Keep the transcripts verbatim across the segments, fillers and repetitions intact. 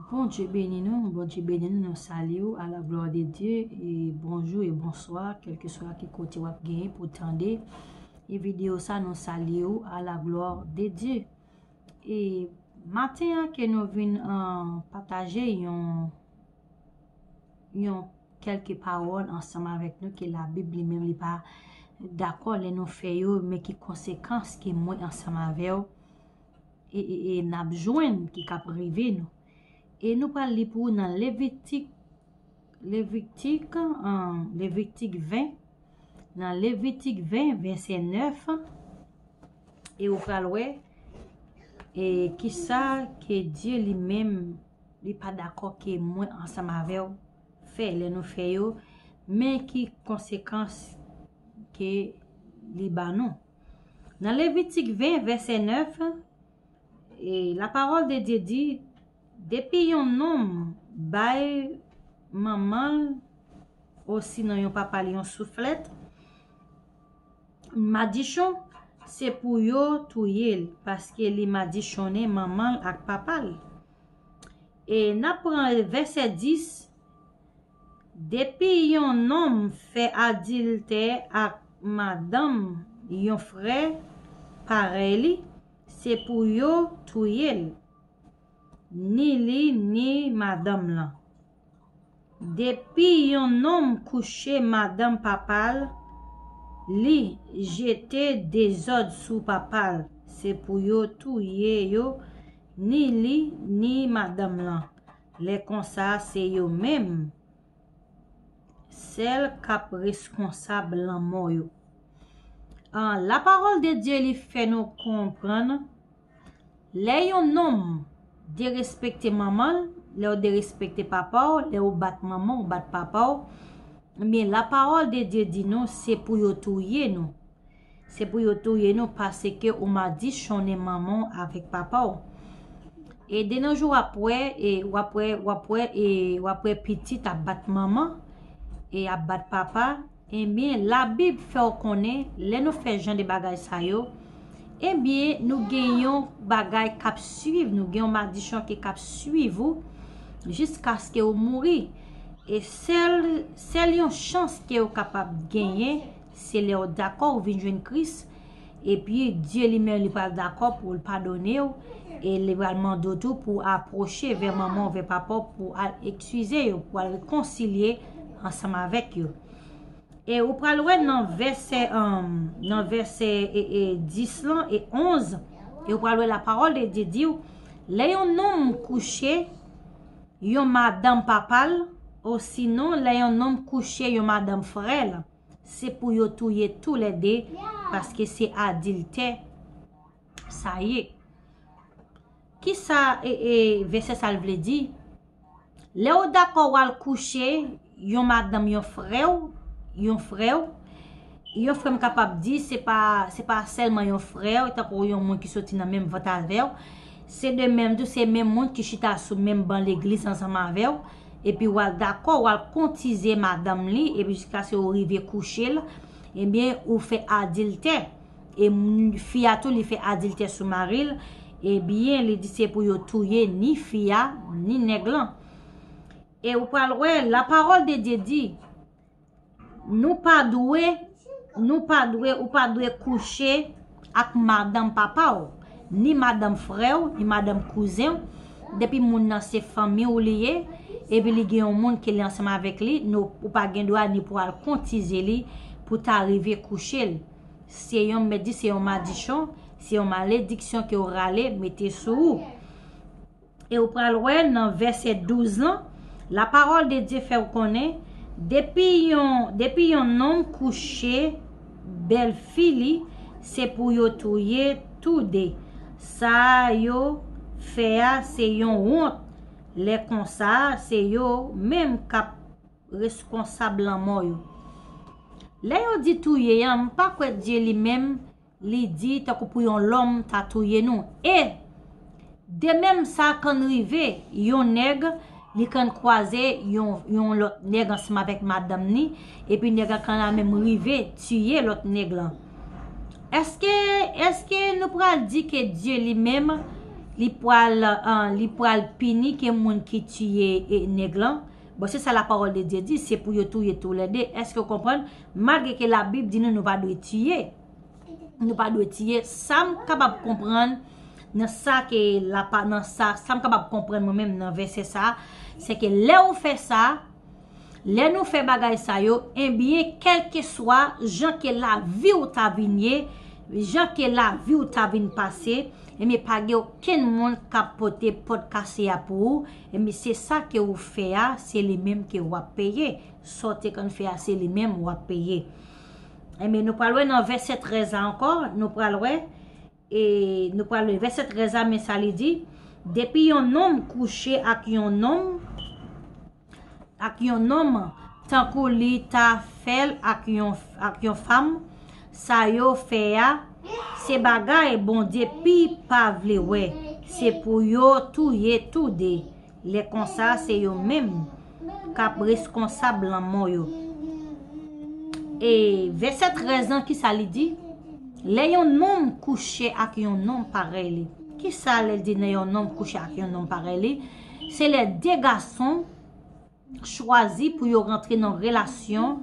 Bondye beni nou, Bondye beni nou, nou salye w à la gloire de Dieu, e bonjou e bonswa, kèlkeswa ki kote w ap genyen pou tande e videyo sa, nou salye w à la gloire de Dieu. E maten an ke nou vin, ah, pataje yon, yon kèlke pawòl ansanm avèk nou ke Labib li menm li pa dakò lè nou fè yo, men ki konsekans ke mwen ansanm avè w e, e, e n ap jwenn ki k ap rive nou. E nou pral li pou ou nan Levitik, Levitik, ah, Levitik ven, nan Levitik ven, vèsè nèf, e ou pral wè, e kisa ke Dye li menm, li pa dakò ke mwen ansanm avè w fè lè nou fè yo, men ki konsekans ke li ba nou. Nan Levitik ven, vèsè nèf, e la parole de Dieu di, depi yon nonm bay manman l, osinon yon papa l yon souflèt, madichon, se pou yo touye l, paske li madichonnen manman l ak papa l. E n ap pran vèsè dis, depi yon nonm fè adiltè ak madanm yon frè parèy li, se pou yo touye l, ni li ni madanm lan. Depi yon nonm kouche madanm papa l, li jete dezòd sou papa l, se pou yo touye yo, ni li ni madanm lan. Lè konsa, se yo menm sèl k ap reskonsab lanmò yo. Ah, la parole de Dieu li fè nou konprann, lè yon nonm derespekte manman l, lè w derespekte papa w, lè w bat manman w, bat papa w, men la parole de Dieu di nou, se pou yo touye nou. Se pou yo touye nou paske ou madichonnen manman w avèk papa w. E de nos jours, w ap wè, e w ap wè, w ap wè, e w ap wè pitit ap bat manman, e ap bat papa. Ebyen, Labib fè w konnen, lè nou fè jan de bagay sa yo, ebyen, nou gen yon bagay k ap swiv nou, gen yon madichon ki k ap swiv ou jiskaske ou mouri. E sèl, sèl yon chans ke ou kapab genyen, se lè w dakò ou vin jwenn Kris, epi Dye li menm li pral dakò pou l padone w, e li pral mande w tou pou w apwoche vè manman w, vè papa w, pou w al eskize yo, pou w al rekonsilye ansanm avèk yo. E ou pral wè nan vèsè, um, nan vèsè, e, e, dis lan e onz, e ou pral wè la parole de Dieu di w, lè yon nonm kouche yon madanm papa l, osinon lè yon nonm kouche yon madanm frè l, se pou yo touye toulède, paske se adiltè sa ye. Kisa, e, e, vèsè sa l vle di? Lè w dakò w al kouche yon madanm yon frè w, yon frè w, yon frè m kapab di se pa, se pa sèlman yon frè w, tankou yon moun ki soti nan menm vant avè w. Se de menm tou, se menm moun ki chita sou menm ban legliz ansanm avè w, epi w al dakò, w al koutize madanm li, epi jiskaske w rive kouche l, ebyen, ou fè adiltè. E moun, fi a tou, li fè adiltè sou mari l, ebyen, li di se pou yo touye ni fi a, ni nèg lan. E ou pral wè, la parole de Dieu di, nou pa dwe, nou pa dwe, ou pa dwe kouche ak madanm papa w, ni madanm frè w, ni madanm kouzen w, depi moun nan se fanmi w li ye, epi li gen yon moun ke li ansanm avèk li, nou, ou pa gen dwa ni pou al koutize li, pou ta rive kouche l. Se yon, mèt di, se yon madichon, se yon malediksyon ke w rale mete sou ou. E ou pral wè nan vèsè douz lan, la parole de Dieu fè w konnen, depi yon, depi yon nonm kouche bèlfi li, se pou yo touye toude. Sa yo fè a, se yon wont. Lè konsa, se yo menm k ap reskonsab lanmò yo. Lè yo di touye an, m pa kwè Dye li menm, li di tankou pou yon lòm ta touye nou. E de menm sa konn rive, yon nèg, li konn kwaze yon, yon lòt nèg ansanm avèk madanm ni, epi nèg la konn al menm rive tiye lòt nèg lan. Èske, èske nou pral di ke Dye li menm, li pral, uh, li pral pini ke moun ki tiye e nèg lan. Bon, se sa la parole de Dieu di, se pou yo touye toulède. Èske w konprann? Malgre ke Labib di nou nou pa dwe tiye, nou pa dwe tiye. Sa m kapab konprann nan sa ke la pa nan sa, sa m kapab konprann mwen menm nan vèsè sa, se ke lè ou fè sa, lè nou fè bagay sa yo, ebyen, kèlkeswa jan ke lavi w ta vin ye, jan ke lavi w ta vin pase, ebyen, pa gen okenn moun k ap pote pòt kase a pou ou. Ebyen, se sa ke ou fè a, se li menm ke w ap peye. Sa w te konn fè a, se li menm w ap peye. Ebyen, nou pral wè nan vèsè trèz la ankò, nou pral wè, e nou pral wè vèsè trèz la, men sa li di, depi yon nonm kouche ak yon nonm, ak yon nonm, tankou li ta fè l ak yon, ak yon fanm, sa yo fè a, se bagay Bondye pi pa vle wè. Se pou yo touye toude. Lè konsa, se yo menm k ap reskonsab lanmò yo. E vèsè trèz lan, ki sa li di? Lè yon nonm kouche ak yon nonm parèy li. Ki sa lè l di lè yon nonm kouche ak yon nonm parèy li? Se lè de gason chwazi pou yo rantre nan relasyon,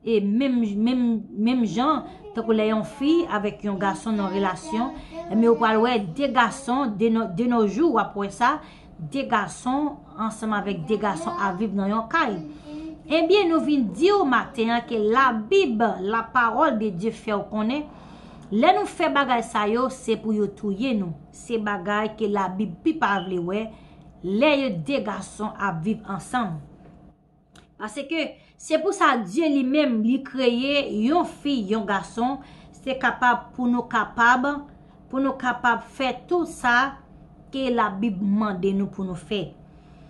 e menm, menm, menm jan, tankou lè yon fi avèk yon gason nan relasyon, ebyen, ou pral wè de gason, de no, de nos jours, w ap wè sa, de gason ansanm avèk de gason ap viv nan yon kay. Ebyen, nou vin di w maten an ke Labib, la parole de Dieu fè w konnen, lè nou fè bagay sa yo, se pou yo touye nou. Se bagay ke Labib pi pa vle wè, lè yo de gason ap viv ansanm. Paske se pou sa Dye li menm li kreye yon fi, yon gason, se kapab pou nou kapab, pou nou kapab fè tout sa ke Labib mande nou pou nou fè.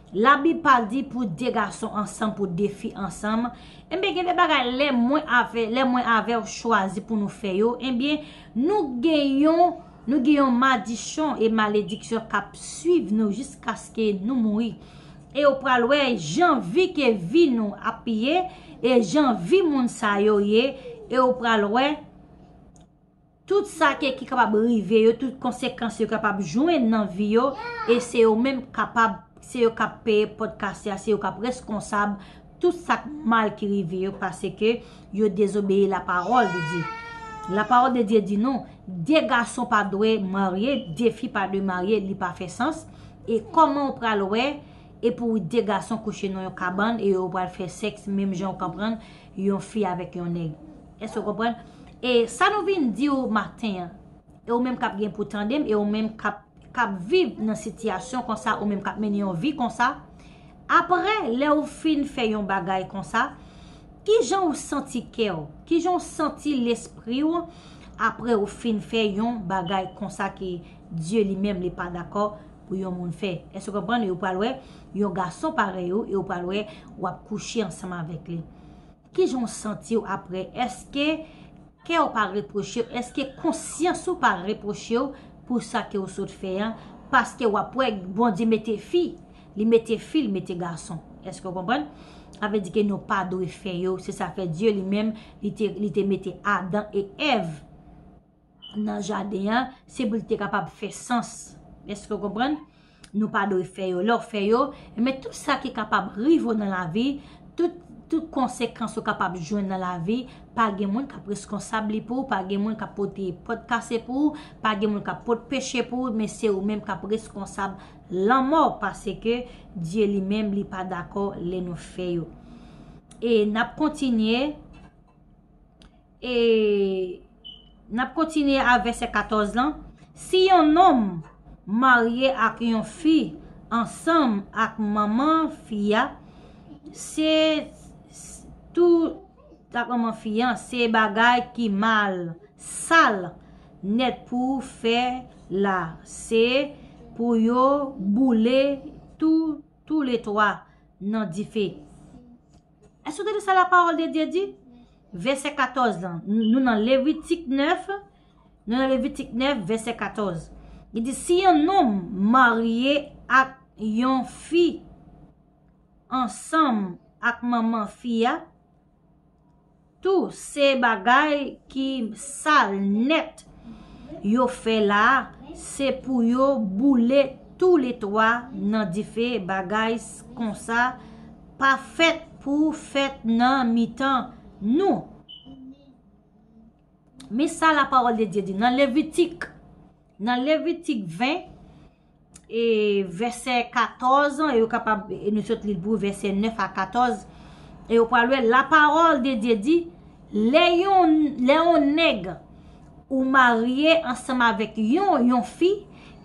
Labib pa di pou de gason ansanm, pou de fi ansanm. Ebyen, gen de bagay lè mwen avè, lè mwen avè w chwazi pou nou fè yo, ebyen, nou gen yon, nou gen yon madichon e malediksyon k ap swiv nou jiskaske nou mouri. E ou pral wè jan vi ke vi nou ap ye, e jan vi moun sa yo ye, e ou pral wè tout sa ke ki kapab rive yo, tout konsekans yo kapab jwenn nan vi yo, e se yo menm kapab, se yo k ap peye pòt kase a, se yo k ap reskonsab tout sa k mal ki rive yo, paske yo dezobeyi la parole de Dieu. La parole de Dieu di nou, de gason pa dwe marye, de fi pa dwe marye, li pa fè sans. E kòman ou pral wè, e pou de gason kouche nan yon kabann, e yo pral fè sèks, menm jan ou konprann, yon fi avèk yon nèg. Èske w konprann? E sa nou vin di w maten an, e ou menm k ap gen pou tande m, e ou menm k ap, k ap viv nan sitiyasyon konsa, ou menm k ap mennen yon vi konsa, apre, lè ou fin fè yon bagay konsa, ki jan ou santi kè w? Ki jan ou santi lespri w apre ou fin fè yon bagay konsa ke Dye li menm li pa dakò pou yon moun fè? Èske w konprann? E ou pral wè yon gason parèy ou, e ou pral wè w ap kouche ansanm avèk li. Ki jan w santi w apre? Èske kè w pa repwoche w? Èske konsyans ou pa repwoche w pou sa ke w sot fè an? Paske w ap wè Bondye mete fi, li mete fi, li mete gason. Èske w konprann? Sa vle di ke nou pa dwe fè yo. Se sa fè Dye li menm, li te, li te mete Adan e Èv nan jaden an, se pou li te kapab fè sans. Èske w konprann? Nou pa dwe fè yo. Lè w fè yo, men tout sa ki kapab rive w nan lavi, tout, tout konsekans ou kapab jwenn nan lavi, pa gen moun k ap reskonsab li pou ou, pa gen moun k ap pote pòt kase pou ou, pa gen moun k ap pot peche pou ou, men se ou menm k ap reskonsab lanmò, paske Dye li menm li pa dakò lè nou fè yo. E n ap kontinye, e n ap kontinye a vèsè katòz lan. Si yon nonm marye ak yon fi ansanm ak manman fi a, se tou ak manman fi an, se bagay ki mal, sal nèt pou fè la. Se pou yo boule tou, tou le twa nan dife. Èske w tande sa la parole de Dieu di? Vèsè katòz lan. Nou nan Levitik nèf, nou nan Levitik nèf, vèsè katòz. Li di, si yon nonm marye ak yon fi ansanm ak manman fi a, tou se bagay ki sal nèt yo fè la, Se pou yo boule toulètwa nan dife. Bagay s- konsa pa fèt pou fèt nan mitan nou. Men sa lapawòl de Dye di nan Levitik. Nan Levitik ven, e vèsè katòz, e yo kapab, e nou sot li pou vèsè nèf a katòz, e yo pral wè lapawòl de Dye di, lè yon, lè yon nèg ou marye ansanm avèk yon, yon fi,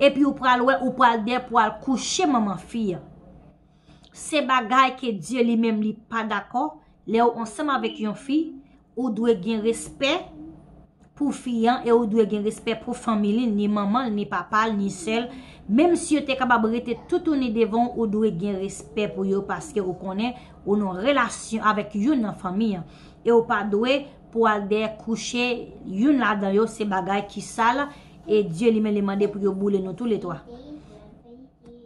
epi ou pral wè, ou pral dèyè pou al kouche manman fi an. Se bagay ke Dye li menm li pa dakò. Lè ou ansanm avèk yon fi, ou dwe gen respè pou fi an e ou dwe gen respè pou fanmi li, ni manman l, ni papa l, ni sè l. Menm si yo te kapab rete toutouni devan w, ou dwe gen respè pou yo paske ou konnen ou nan relasyon avèk youn nan fanmi an. E ou pa dwe pou al dèyè kouche youn ladan yo, se bagay ki sal e Dye li menm li mande pou yo boule nou toulètwa.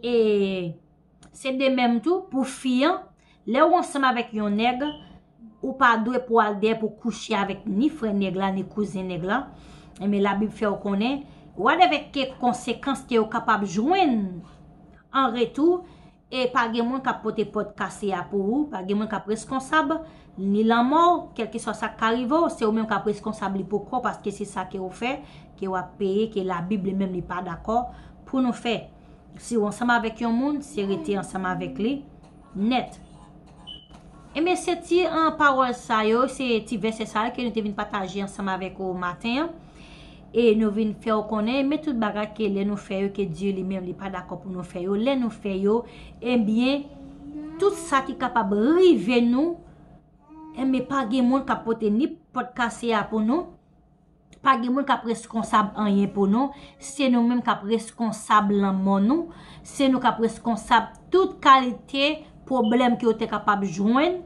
E se de menm tou pou fi an, lè ou ansanm avèk yon nèg, ou pa dwe pou al dèyè pou kouche avèk ni frè nèg la, ni kouzen nèg la. Enben, Labib fè w konnen, whatever ke konsekans ke yo kapab jwenn an retou, e pa gen moun k ap pote pòt kase a pou ou, pa gen moun k ap reskonsab, ni lanmò w, kèlkeswa sa k ka rive w, se ou menm k ap reskonsab li pou kò w, paske se sa ke w fè, ke w ap peye, ke Labib li menm li pa dakò pou nou fè. Si w ansanm avèk yon moun, se rete ansanm avèk li nèt. Enben, se ti an pawòl sa yo, se ti vèsè sa yo ke nou te vin pataje ansanm avèk ou maten an. E nou vin fè w konnen, men tout bagay ke lè nou fè yo, ke Dye li menm li pa dakò pou nou fè yo. Lè nou fè yo, enben, tout sa ki kapab rive nou, enben, pa gen moun k ap pote ni pòt kase a pou nou. Pa gen moun k ap reskonsab anyen pou nou. Se nou menm k ap reskonsab lanmò nou. Se nou k ap reskonsab tout kalite pwoblèm ke w te kapab jwenn.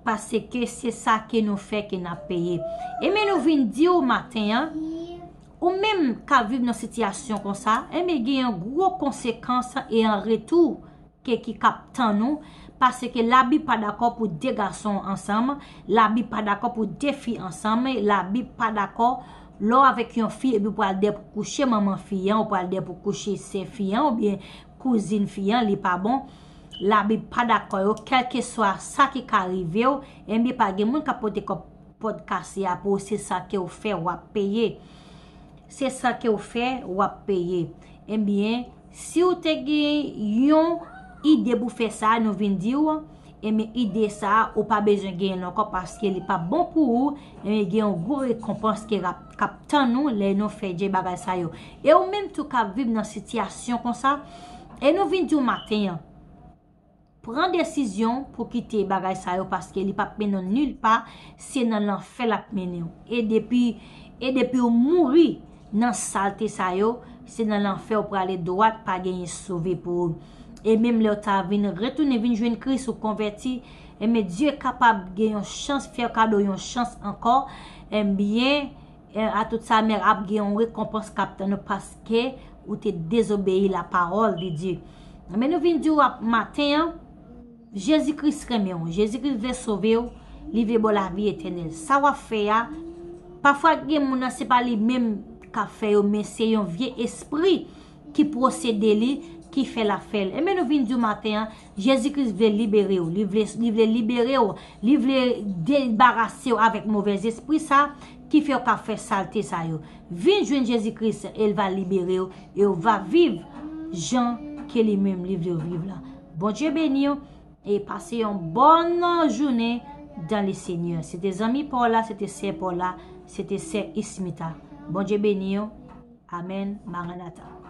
Paske se sa ke nou fè ke n ap peye. Enben nou vin di w maten an, ou menm k ap viv nan sitiyasyon konsa, enben gen yon gwo konsekans e an retou ke ki k ap tann ou, paske Labib pa dakò pou de gason ansanm, Labib pa dakò pou de fi ansanm, Labib pa dakò lè w avèk yon fi epi w pral dèyè pou kouche manman fi an, ou pral dèyè pou kouche sè fi an oubyen kouzin fi an, li pa bon. Labib pa dakò yo, kèlkeswa sa ki ka rive w, enben pa gen moun k ap pote kòb pòt kase a pou w, se sa ke w fè, w ap peye. Se sa ke w fè, w ap peye. Enben, si w te gen yon ide pou fè sa, nou vin di w, enben, ide sa, ou pa bezwen genyen l ankò paske li p ap bon pou ou, enben, gen yon gwo rekonpans ke ap, k ap tann ou lè nou fè de bagay sa yo. E ou menm tou k ap viv nan sitiyasyon konsa, e nou vin di w maten an, pran desizyon pou kite bagay sa yo paske li p ap mennen w nil pa, se nan lanfè l ap mennen w. E depi, e depi w mouri nan salte sa yo, se nan lanfè w prale dwat, pa genyen sove pou ou. E menm lè w ta vin retounen vin jwenn Kris ou konvèti, enben Dye kapab gen yon chans, fè w kado yon chans ankò, enben, e, a tout sa, men ap gen yon rekonpans k ap tann ou paske ou te dezobeyi lapawòl de Dye. Men nou vin di w ap maten an, Jezi Kris renmen w, Jezi Kris vle sove w, li vle ba w lavi etènèl. Sa w ap fè a, pafwa gen moun nan se pa li menm k ap fè yo, men se yon vye espri ki posede li, ki fè l ap fè l. Enben nou vin di w maten an, Jezi Kris vle libere w, li vle, li vle libere w, li vle debarase w avèk movèzespri sa ki fè w ka fè salte sa yo. Vin jwenn Jezi Kris, e l va libere w, e w va viv jan ke li menm li vle w viv la. Bondye beni w, e pase yon bòn jounen dan le Senyè. Se te zanmi pa w la, se te sè pa w la, se te sè Ismita. Bondye beni w. Amèn. Maranata.